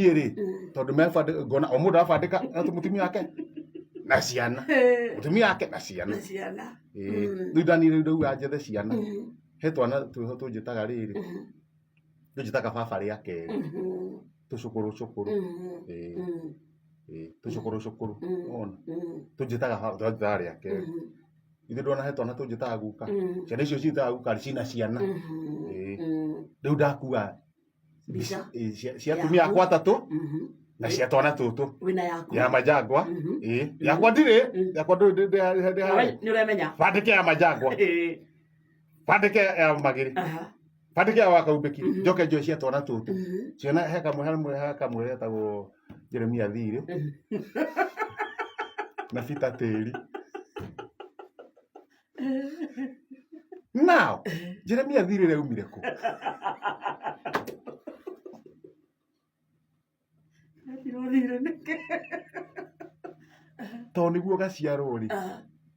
Niĩ rĩ, tondũ mebandĩka, ngona o mũndũ arabandĩka na mũtumia wake na ciana, mũtumia wake na ciana. Na ciana. Ĩĩ. Rĩu ndani rĩu ndauga njethe ciana. He twana twĩho tũnjĩtaga rĩrĩ, tũnjĩtaga baba rĩa kerĩ, tũcũkũrũ cũkũrũ. Ĩĩ. Ĩĩ, tũcũkũrũ cũkũrũ. Wona? Tũnjĩtaga baba, tũnjĩtaga rĩa kerĩ. Ithe ndona he twana tũnjĩtaga guka. Ciana icio cinjĩtaga guka cina ciana. Ĩĩ. Rĩu ndakua Mbica. Ĩĩ, cia atumia akwa atatũ na cia twana tũtũ. Wĩna yaku. Ya majangwa. Ĩĩ. Yakwa ndirĩ, yakwa ndũrĩ ndĩ ndĩ ndĩ harĩa. Nĩ ũremenya. Bandĩke ya majangwa. Bandĩke ya magĩrĩ. Bandĩke ya wakaumbĩki. Njoke njoe cia twana tũtũ. Ciana he kamwe hamwe he kamwe getagwo Jeremia Thirĩ na Peter Tĩri. Now, Jeremia Thirĩ rĩ aumire kũ? Etirwo thirĩ nĩkĩ? Tondũ nĩguo gaciarwo rĩ,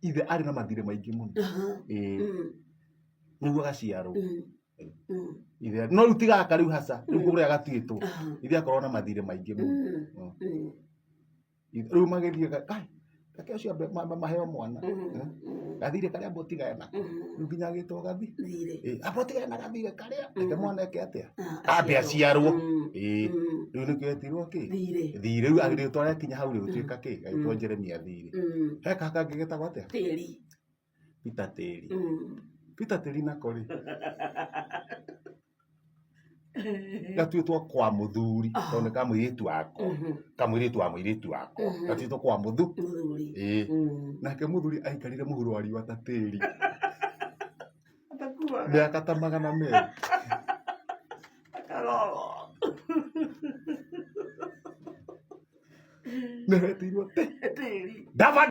ithe arĩ na mathirĩ maingĩ mũno. Ĩĩ, nĩguo gaciarwo. Ithe no rĩu ti gaka rĩu haca, rĩu kũrĩa gatuĩtwo. Ithe akorwo na mathirĩ maingĩ mũno. Rĩu magĩthiĩ kai reke acio ambe maheo mwana. Gathirĩ karĩa amba ũtigane nako. Rĩu nginya agĩtwo gathi. Thirĩ. Ĩĩ, amba ũtigane na gathirĩ karĩa, reke mwana eke atĩa? Ambe aciarwo. Ĩĩ, rĩu nĩkĩo etirwo kĩ? Thirĩ. Thirĩ. Rĩu rĩtwa rĩakinya hau rĩgĩtuĩka kĩ? Gagĩtwo Jeremia Thirĩ. He kaha kangĩ getagwo atĩa? Tĩri. Peter Tĩri. Peter Tĩri nako rĩ, gatuĩtwo kwa mũthuri tondũ nĩ kamũirĩtu wakwa, kamũirĩtu wa mũirĩtu wakwa, gatuĩtwo kwa mũthu. Mũthuri. Ĩĩ. Nake mũthuri aikarire mũhuro wa riũa ta tĩri Atakuaga. mĩaka ta 200. Akaroro. Nĩwetirwo tĩ. Tĩri. Ndaba